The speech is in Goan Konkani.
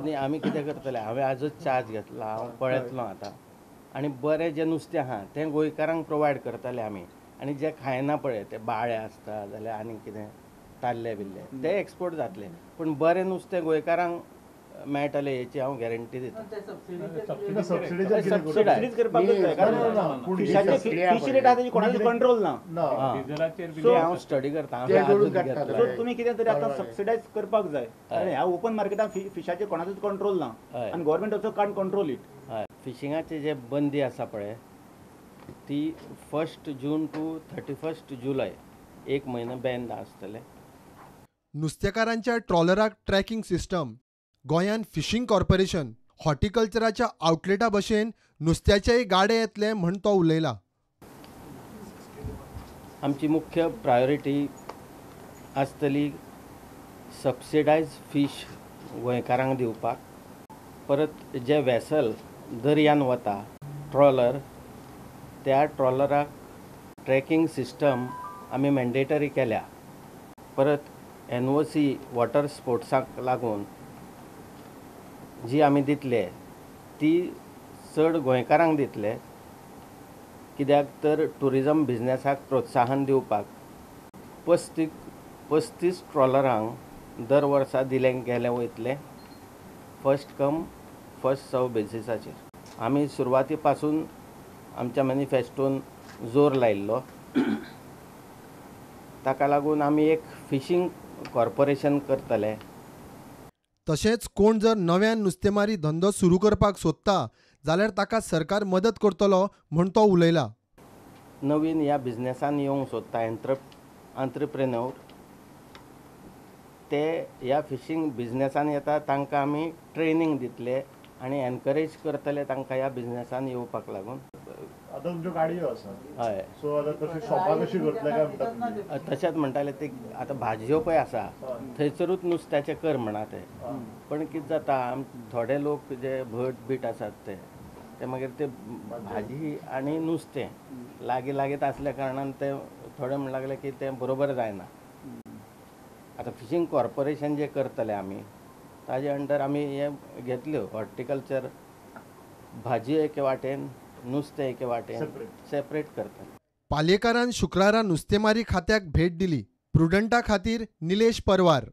न्ही, आमी कितें करतले, हांवें आजच चार्ज घेतला, हांव पळयतलो आतां आनी बरें जें नुस्तें आहा तें गोंयकारांक प्रोवायड करतले आमी. आनी जे खायना पळय ते बाळे आसता जाल्यार आनी कितें ताल्ले बिल्ले ते एक्सपोर्ट जातले, पूण बरें नुस्तें गोंयकारांक मेळटलें हेची हांव गॅरंटी दिता. सबसिडायज फिश रेट आसा कोणाचो कंट्रोल ना, हांव स्टडी करता. सो तुमी कितें तरी आतां सबसिडायज करपाक जाय, कारण ह्या ओपन मार्केटान फिशाचेर कोणाचोच कंट्रोल ना आनी government also can't control it. फिशिंगाचे जे बंदी आसा पळय ती 1 जून टू 31 जुलय एक म्हयनो बॅन आसतलें. नुस्तेकारांच्या ट्रॉलराक ट्रॅकिंग सिस्टम, गोंयान फिशींग कॉर्पोरेशन, हॉर्टिकल्चराच्या आउटलेटा भशेन नुस्त्याचेय गाडे येतले म्हण तो उलयला. आमची मुख्य प्रायोरिटी आसतली सबसिडायज फीश गोंयकारांक दिवपाक. परत जे वेसल दर्यान वता ट्रॉलर, त्या ट्रॉलराक ट्रॅकिंग सिस्टम आमी मॅन्डेटरी केल्या. परत NOC water स्पोर्ट्साक लागून जी आमी दितले ती चड गोंयकारांक दितले, कित्याक तर ट्युरिजम बिजनेसाक प्रोत्साहन दिवपाक 35 ट्रॉलरांक दर वर्सा दिलें गेलें वयतलें फर्स्ट कम फर्स्ट सर्व बेसिसाचेर. आमी सुरवाती पासून आमच्या मॅनिफेस्टोन जोर लायिल्लो, ताका लागून आमी एक फिशींग कॉर्पोरेशन करतले. तशेंच कोण जर नव्यान नुस्तेमारी धंदो सुरू करपाक सोदता जाल्यार ताका सरकार मदत करतलो म्हण तो उलयला. नवीन ह्या बिजनेसान येवंक सोदता एंट्रप्रेन्योर, ते ह्या फिशींग बिजनेसान येता तांकां आमी ट्रेनींग दितले आनी एनकरेज करतले तांकां ह्या बिजनेसान येवपाक लागून. आतां तुमच्यो गाडयो आसा, हय, सो आतां तशें शॉपां कशी करतले काय म्हणटा? तशेंच म्हणटाले ते आतां भाजयो पळय आसा थंयसरूच नुस्त्याचें कर म्हणा ते, पण कितें जाता थोडे लोक जे भट बीट आसात ते ते मागीर ते भाजी आनी नुस्तें लागीं लागींच आसल्या कारणान ते थोडे म्हण लागले की तें बरोबर जायना. आतां फिशींग कॉर्पोरेशन जें करतले आमी ताजे अंडर आमी हें घेतल्यो हॉर्टिकल्चर, भाजी एके वाटेन नुस्तें एके वाटेन सेपरेट करतले. पालयेकारान शुक्रारा नुस्तेमारी खात्याक भेट दिली. प्रुडंटा खातीर निलेश परवार.